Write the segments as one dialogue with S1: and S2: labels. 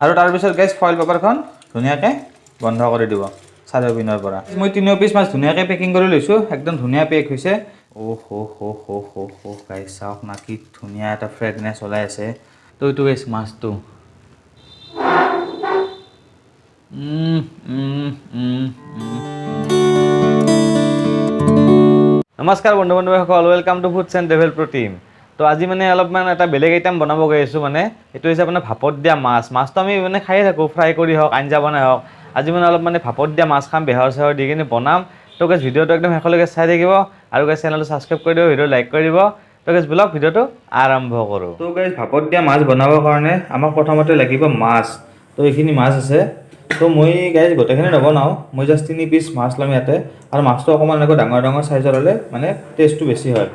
S1: আৰু তাৰপিছত guys foil পেপাৰখন ধুনীয়াকৈ বন্ধ কৰি দিব চাৰিওপিনৰ পৰা। মই 3 পিচ মাছ ধুনীয়াকৈ পেকিং কৰি লৈছোঁ, একদম ধুনীয়া পেক হৈছে। অ' হ' হ' হ' হ' হ' গাইজ চাওক না কি ধুনীয়া এটা ফ্ৰেগনেছ ওলাই আছে। তো এইটো গাইজ মাছটো
S2: নমস্কাৰ বন্ধু বান্ধৱীসকল, welcome to foods and travel pro team. তো আজি মানে অলপমান এটা বেলেগ আইটেম বনাব গৈ আছোঁ। মানে এইটো হৈছে আপোনাৰ ভাপত দিয়া মাছ। মাছটো আমি মানে খায়ে থাকোঁ, ফ্ৰাই কৰি হওক আঞ্জা বনাই হওক। আজি মানে অলপ মানে ভাপত দিয়া মাছ খাম, বেহৰ চেহৰ দি কিনে বনাম। তো গাইজ ভিডিঅ'টো একদম শেষলৈকে চাই থাকিব আৰু গাইজ চেনেলটো ছাবস্ক্ৰাইব কৰি দিব, ভিডিঅ' লাইক কৰি দিব। তো গাইজ ব'লক ভিডিঅ'টো আৰম্ভ কৰোঁ।
S1: তো গাইজ ভাপত দিয়া মাছ বনাবৰ কাৰণে আমাক প্ৰথমতে লাগিব মাছ। তো এইখিনি মাছ আছে। তো মই গাইজ গোটেইখিনি নবনাওঁ, মই জাষ্ট 3 পিচ মাছ ল'ম ইয়াতে। আৰু মাছটো অকণমান এনেকৈ ডাঙৰ ডাঙৰ চাইজৰ হ'লে মানে টেষ্টটো বেছি হয়।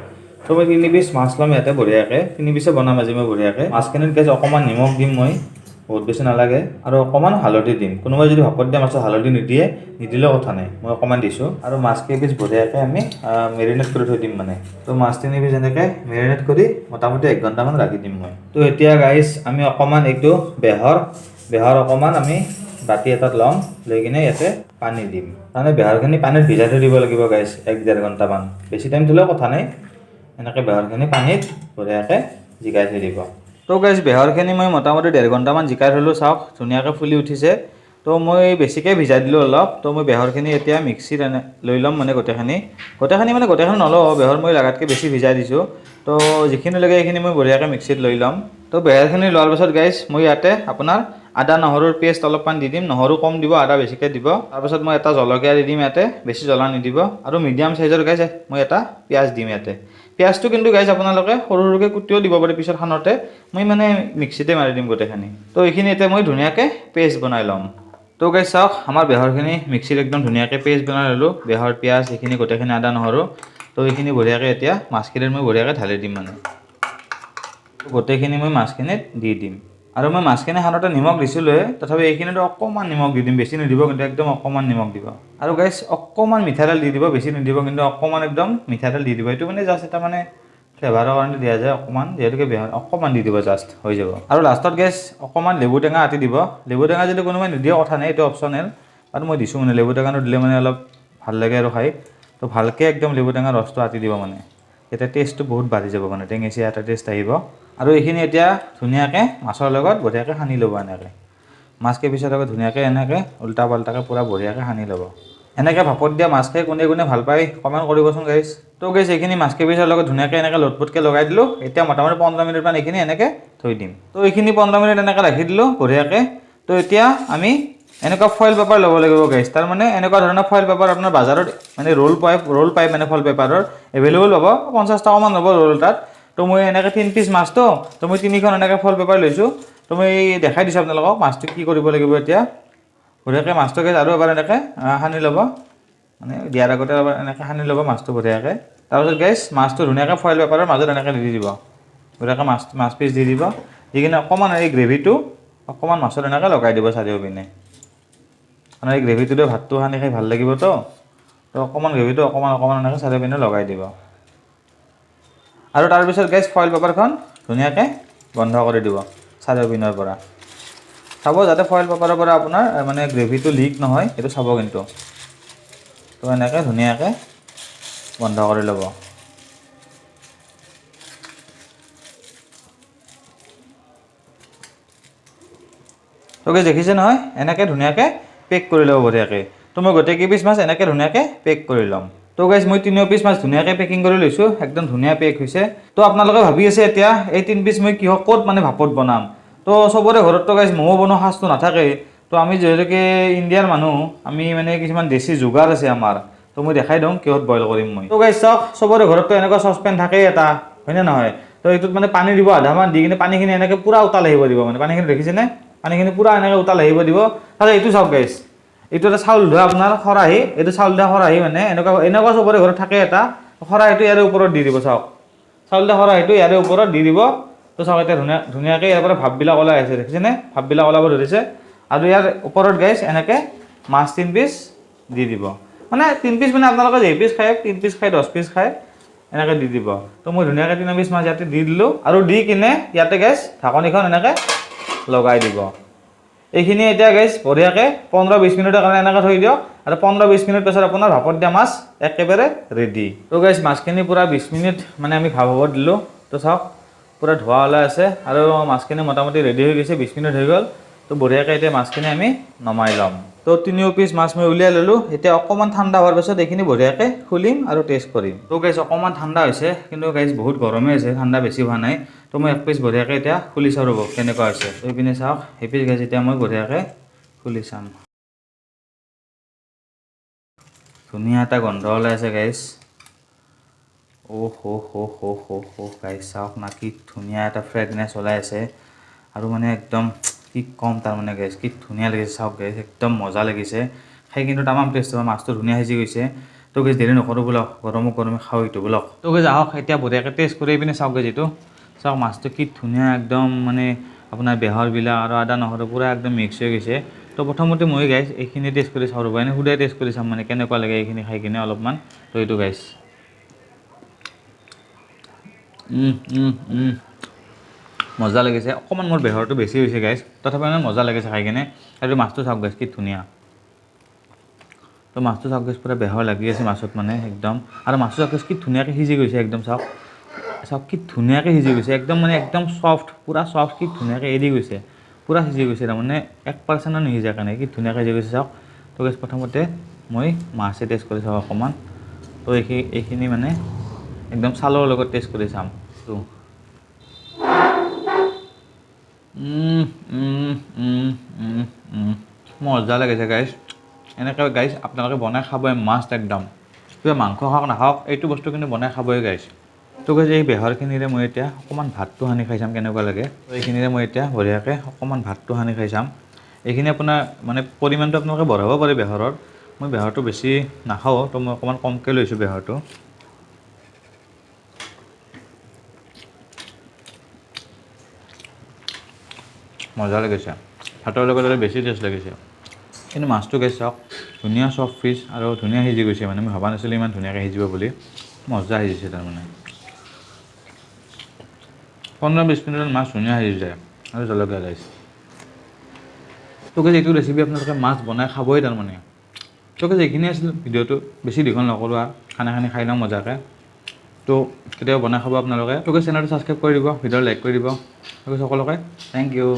S1: তো মই 3 পিচ মাছ ল'ম ইয়াতে বঢ়িয়াকৈ, 3 পিচে বনাম আজি মই বঢ়িয়াকৈ। মাছখিনিত গাইজ অকণমান নিমখ দিম মই, বহুত বেছি নালাগে। আৰু অকণমান হালধি দিম। কোনোবাই যদি ভাপত দিয়া মাছত হালধি নিদিয়ে, নিদিলেও কথা নাই, মই অকণমান দিছোঁ। আৰু মাছ কেইপিচ বঢ়িয়াকৈ আমি মেৰিনেট কৰি থৈ দিম মানে। তো মাছ 3 পিচ এনেকৈ মেৰিনেট কৰি মোটামুটি 1 ঘণ্টামান ৰাখি দিম মই। তো এতিয়া গাইজ আমি অকণমান এইটো বেহৰ অকণমান আমি বাতি এটাত ল'ম, লৈ কিনে ইয়াতে পানী দিম। তাৰমানে বেহৰখিনি পানীত ভিজাই থৈ দিব লাগিব গাইজ 1-1.5 ঘণ্টামান, বেছি টাইম থ'লেও কথা নাই। এনেকৈ বেহৰখিনি পানীত বঢ়িয়াকৈ জিকাই থৈ দিব। তো গাইজ বেহৰখিনি মই মোটামুটি 1.5 ঘণ্টামান জিকাই থ'লোঁ, চাওক ধুনীয়াকৈ ফুলি উঠিছে। তো মই বেছিকৈ ভিজাই দিলোঁ অলপ। তো মই বেহৰখিনি এতিয়া মিক্সিত এনে লৈ ল'ম, মানে গোটেইখিনি মানে গোটেইখিনি নলওঁ, বেহৰ মই লাগাতকৈ বেছি ভিজাই দিছোঁ। তো যিখিনি লাগে সেইখিনি মই বঢ়িয়াকৈ মিক্সিত লৈ ল'ম। তো বেহৰখিনি লোৱাৰ পাছত গাইজ মই ইয়াতে আপোনাৰ আদা নহৰুৰ পেষ্ট অলপমান দি দিম। নহৰু কম দিব, আদা বেছিকৈ দিব। তাৰপাছত মই এটা জলকীয়া দি দিম ইয়াতে, বেছি জ্বলা নিদিব। আৰু মিডিয়াম চাইজৰ গাইজ মই এটা পিঁয়াজ দিম ইয়াতে। পিঁয়াজটো কিন্তু গাইজ আপোনালোকে সৰু সৰুকৈ কুটিও দিব পাৰে পিছত সানোতে, মই মানে মিক্সিতে মাৰি দিম গোটেইখিনি। তো এইখিনি এতিয়া মই ধুনীয়াকৈ পেষ্ট বনাই ল'ম। তো গাইজ চাওক আমাৰ বেহৰখিনি মিক্সিত একদম ধুনীয়াকৈ পেষ্ট বনাই ল'লোঁ। বেহৰ পিঁয়াজ এইখিনি গোটেইখিনি আদা নহৰু। তো এইখিনি বঢ়িয়াকৈ এতিয়া মাছখিনিত মই বঢ়িয়াকৈ ঢালি দিম, মানে গোটেইখিনি মই মাছখিনিত দি দিম। আৰু মই মাছখিনি সানোতে নিমখ দিছিলোঁৱে, তথাপি এইখিনিতো অকণমান নিমখ দি দিম, বেছি নিদিব কিন্তু, একদম অকণমান নিমখ দিব। আৰু গাইজ অকণমান মিঠাতেল দি দিব, বেছি নিদিব কিন্তু, অকণমান একদম মিঠাতেল দি দিব। এইটো মানে জাষ্ট এটা মানে ফ্লেভাৰৰ কাৰণে দিয়া যায় অকণমান, যিহেতুকে বেয়া অকণমান দি দিব জাষ্ট, হৈ যাব। আৰু লাষ্টত গাইজ অকণমান লেবু টেঙা আঁতি দিব। লেবু টেঙা যদি কোনোবাই নিদিয়ে কথা নাই, এইটো অপশ্যনেল, আৰু মই দিছোঁ মানে লেবু টেঙাটো দিলে মানে অলপ ভাল লাগে আৰু খাই। তো ভালকৈ একদম লেবু টেঙাৰ ৰসটো আঁতি দিব, মানে তেতিয়া টেষ্টটো বহুত বাঢ়ি যাব, মানে টেঙেচীয়া এটা টেষ্ট আহিব। আৰু এইখিনি এতিয়া ধুনীয়াকৈ মাছৰ লগত বঢ়িয়াকৈ সানি ল'ব। এনেকৈ মাছ কেইপিছৰ লগত ধুনীয়াকৈ এনেকৈ উল্টা পাল্টাকৈ পূৰা বঢ়িয়াকৈ সানি ল'ব। এনেকৈ ভাপত দিয়া মাছ খাই কোনে কোনে ভাল পায় কমেণ্ট কৰিবচোন গাইজ। তো গাইজ এইখিনি মাছ কেইপিছৰ লগত ধুনীয়াকৈ এনেকৈ লোটপোটকৈ লগাই দিলোঁ। এতিয়া মোটামুটি 15 মিনিটমান এইখিনি এনেকৈ থৈ দিম। তো এইখিনি 15 মিনিট এনেকৈ ৰাখি দিলোঁ বঢ়িয়াকৈ। তো এতিয়া আমি এনেকুৱা ফইল পেপাৰ ল'ব লাগিব গাইজ। তাৰমানে এনেকুৱা ধৰণৰ ফইল পেপাৰ আপোনাৰ বজাৰত মানে ৰোল পায়, মানে ফইল পেপাৰৰ এভেইলেবল পাব, 50 টকামান ল'ব ৰোল এটাত। তো মই এনেকৈ 3 পিচ মাছটো, তো মই 3খন এনেকৈ ফইল পেপাৰ লৈছোঁ। তো মই দেখাই দিছোঁ আপোনালোকক মাছটো কি কৰিব লাগিব। এতিয়া বঢ়িয়াকৈ মাছটো গাইজ আৰু এবাৰ এনেকৈ সানি ল'ব, মানে দিয়াৰ আগতে এবাৰ এনেকৈ সানি ল'ব মাছটো বঢ়িয়াকৈ। তাৰপিছত গাইজ মাছটো ধুনীয়াকৈ ফইল পেপাৰৰ মাজত এনেকৈ দি দিব, বঢ়িয়াকৈ মাছ পিচ দি দিব। দি কিনে অকণমান এই গ্ৰেভিটো অকণমান মাছত এনেকৈ লগাই দিব চাৰিওপিনে, মানে এই গ্ৰেভিটোতে ভাতটো সানি খাই ভাল লাগিবতো। তো অকণমান গ্ৰেভিটো অকণমান অকণমান এনেকৈ চাৰিওপিনে লগাই দিব। আৰু তাৰপিছত গাইজ ফইল পেপাৰখন ধুনীয়াকৈ বন্ধ কৰি দিব চাৰিওপিনৰ পৰা। চাব যাতে ফইল পেপাৰৰ পৰা আপোনাৰ মানে গ্ৰেভিটো লিক নহয়, সেইটো চাব কিন্তু। তো এনেকৈ ধুনীয়াকৈ বন্ধ কৰি ল'ব। তো গাইজ দেখিছে নহয়, এনেকৈ ধুনীয়াকৈ পেক কৰি ল'ব বঢ়িয়াকৈ। তো মই গোটেই কেইপিচ মাছ এনেকৈ ধুনীয়াকৈ পেক কৰি ল'ম। তো গাইজ মই 3 পিচ মাছ ধুনীয়াকৈ পেকিং কৰি লৈছোঁ, একদম ধুনীয়া পেক হৈছে। তো আপোনালোকে ভাবি আছে এতিয়া এই 3 পিচ মই কিহৰ ক'ত মানে ভাপত বনাম। তো চবৰে ঘৰততো গাইজ ম'ম' বনোৱা সাজটো নাথাকেই। তো আমি যিহেতুকে ইণ্ডিয়াৰ মানুহ, আমি মানে কিছুমান দেশী যোগাৰ আছে আমাৰ। তো মই দেখাই দিওঁ কিহত বইল কৰিম মই। তো গাইজ চাওক, চবৰে ঘৰততো এনেকুৱা চচপেন থাকেই এটা, হয়নে নহয়? তো এইটোত মানে পানী দিব আধামান, দি কিনে পানীখিনি এনেকৈ পূৰা উতাল আহিব দিব, মানে পানীখিনি দেখিছেনে, পানীখিনি পূৰা এনেকৈ উতাল আহিব দিব। তাৰপিছত এইটো চাওক গাইজ, এইটো এটা চাউল ধোৱা আপোনাৰ খৰাহী, এইটো চাউল ধোৱা খৰাহী, মানে এনেকুৱা চবৰে ঘৰত থাকে এটা খৰাহীটো ইয়াৰে ওপৰত দি দিব। চাওক চাউল ধোৱা খৰাহীটো ইয়াৰে ওপৰত দি দিব। তো চাওক এতিয়া ধুনীয়াকৈ ইয়াৰ পৰা ভাপবিলাক ওলাই আছে, দেখিছেনে? ভাপবিলাক ওলাব ধৰিছে। আৰু ইয়াৰ ওপৰত গাইজ এনেকৈ মাছ 3 পিচ দি দিব, মানে 3 পিচ মানে আপোনালোকে যেই পিচ খায়, 3 পিচ খায়, 10 পিচ খায়, এনেকৈ দি দিব। তো মই ধুনীয়াকৈ 3 পিচ মাছ ইয়াতে দি দিলোঁ। আৰু দি কিনে ইয়াতে গাইজ ঢাকনিখন এনেকৈ লগাই দিব। এইখিনি এতিয়া গাইজ বঢ়িয়াকৈ 15-20 মিনিটৰ কাৰণে এনেকৈ থৈ দিয়ক আৰু 15-20 মিনিট পিছত আপোনাৰ ভাপত দিয়া মাছ একেবাৰে ৰেডি। তো গাইজ মাছখিনি পূৰা 20 মিনিট মানে আমি ভাপ হ'ব দিলোঁ। তো চাওক পূৰা ধোঁৱা ওলাই আছে আৰু মাছখিনি মোটামুটি ৰেডি হৈ গৈছে, 20 মিনিট হৈ গ'ল। তো বঢ়িয়াকৈ এতিয়া মাছখিনি আমি নমাই ল'ম। তো 3 পিচ মাছ মই উলিয়াই ল'লোঁ। এতিয়া অকণমান ঠাণ্ডা হোৱাৰ পিছত এইখিনি বঢ়িয়াকৈ খুলিম আৰু টেষ্ট কৰিম। তো গাইজ অকণমান ঠাণ্ডা হৈছে, কিন্তু গাইজ বহুত গৰমেই হৈছে, ঠাণ্ডা বেছি হোৱা নাই। তো মই এক পিচ বঢ়িয়াকৈ এতিয়া খুলি চাওঁ ৰ'ব কেনেকুৱা হৈছে। তো এইপিনে চাওক, সেই পিচ গাইজ এতিয়া মই বঢ়িয়াকৈ খুলি চাম। ধুনীয়া এটা গোন্ধ ওলাই আছে গাইজ। অ' হ' হ' হ' হ' হ' গাইজ চাওক না কি ধুনীয়া এটা ফ্ৰেগনেছ ওলাই আছে আৰু মানে একদম কি ক'ম তাৰমানে গাইজ, কি ধুনীয়া লাগিছে চাওক গাইজ, একদম মজা লাগিছে খাই। কিন্তু তামাম টেষ্ট হয়, মাছটো ধুনীয়া সিজি গৈছে। তো গাইজ দেৰি নকৰোঁ বোলক, গৰমে গৰমে খাওঁ এইটো বোলক। তো গাইজ আহক এতিয়া বঢ়িয়াকৈ টেষ্ট কৰি পিনে চাওক গাইজ, এইটো চাওক মাছটো কি ধুনীয়া একদম মানে আপোনাৰ বেহৰবিলাক আৰু আদা নহৰু পূৰা একদম মিক্স হৈ গৈছে। তো প্ৰথমতে মই গাইজ এইখিনি টেষ্ট কৰি চাওঁ ৰ'ব, এনেই সুদাই টেষ্ট কৰি চাম মানে কেনেকুৱা লাগে এইখিনি খাই কিনে অলপমান। তো এইটো গাইজ মজা লাগিছে। অকণমান মোৰ বেহৰটো বেছি হৈছে গাইজ, তথাপি মানে মজা লাগিছে খাই কিনে। আৰু মাছটো চাওক গাইজ কি ধুনীয়া। তো মাছটো চাওক গাইজ পূৰা বেহৰ লাগি আছে মাছত মানে একদম। আৰু মাছটো চাওক গাইজ কি ধুনীয়াকৈ সিজি গৈছে একদম, চাওক চাওক কি ধুনীয়াকৈ সিজি গৈছে একদম, মানে একদম চফ্ট, পূৰা চফ্ট, কি ধুনীয়াকৈ এৰি গৈছে, পূৰা সিজি গৈছে, তাৰমানে 1%ও নিসিজাৰ কাৰণে কি ধুনীয়াকৈ সিজি গৈছে চাওক। তো গাইজ প্ৰথমতে মই মাছে টেষ্ট কৰি চাওঁ অকণমান। তো এইখিনি মানে একদম চালৰ লগত টেষ্ট কৰি চাম। তো মজা লাগিছে গাইজ। এনেকৈ গাইজ আপোনালোকে বনাই খাবই মাষ্ট একদম, কিবা মাংস খাওক নাখাওক এইটো বস্তু কিন্তু বনাই খাবই গাইজ। তো গাইজ এই বেহৰখিনিৰে মই এতিয়া অকণমান ভাতটো সানি খাই চাম কেনেকুৱা লাগে। তো এইখিনিৰে মই এতিয়া বঢ়িয়াকৈ অকণমান ভাতটো সানি খাই চাম। এইখিনি আপোনাৰ মানে পৰিমাণটো আপোনালোকে বঢ়াব পাৰে বেহৰৰ, মই বেহৰটো বেছি নাখাওঁ, তো মই অকণমান কমকৈ লৈছোঁ বেহৰটো। মজা লাগিছে, ভাতৰ লগত অলপ বেছি টেষ্ট লাগিছে। কিন্তু মাছটো গাইজ চাওক ধুনীয়া চফ্ট ফিছ আৰু ধুনীয়া সিজি গৈছে, মানে মই ভবা নাছিলোঁ ইমান ধুনীয়াকৈ সিজিব বুলি, মজা সিজিছে তাৰমানে। 15-20 মিনিটত মাছ ধুনীয়া সিজি যায় আৰু জলকীয়া গাইজ। তো গাইজ এইটো ৰেচিপি আপোনালোকে মাছ বনাই খাবই তাৰমানে। তো গাইজ এইখিনি আছিল ভিডিঅ'টো, বেছি দীঘল নকৰোঁ আৰু খানা খানি খাই লওঁ মজাকৈ। তো কেতিয়াবা বনাই খাব আপোনালোকে। তো গাইজ চেনেলটো ছাবস্ক্ৰাইব কৰি দিব, ভিডিঅ' লাইক কৰি দিব। তো গাইজ সকলোকে thank U.